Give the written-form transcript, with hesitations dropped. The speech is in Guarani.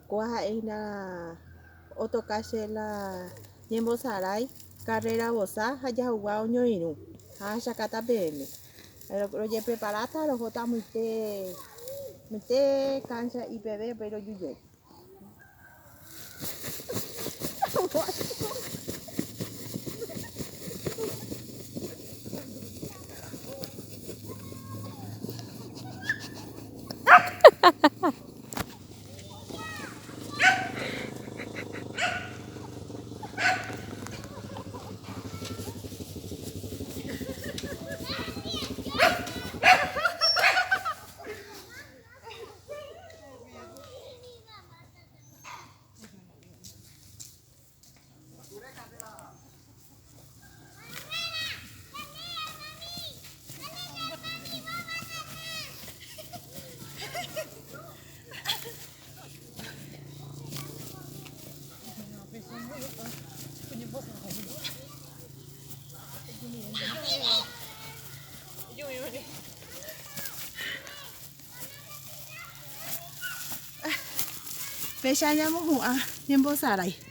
Kóva ha'e hína otoka che la ñembosarái karréra vosa ha jahugua oñoirũ ha achakáta peẽme. Rojepreparáta rohóta amoite amoite káncha ipeve upéi roju jey. Péicha ñamohu'ã ñembosarái.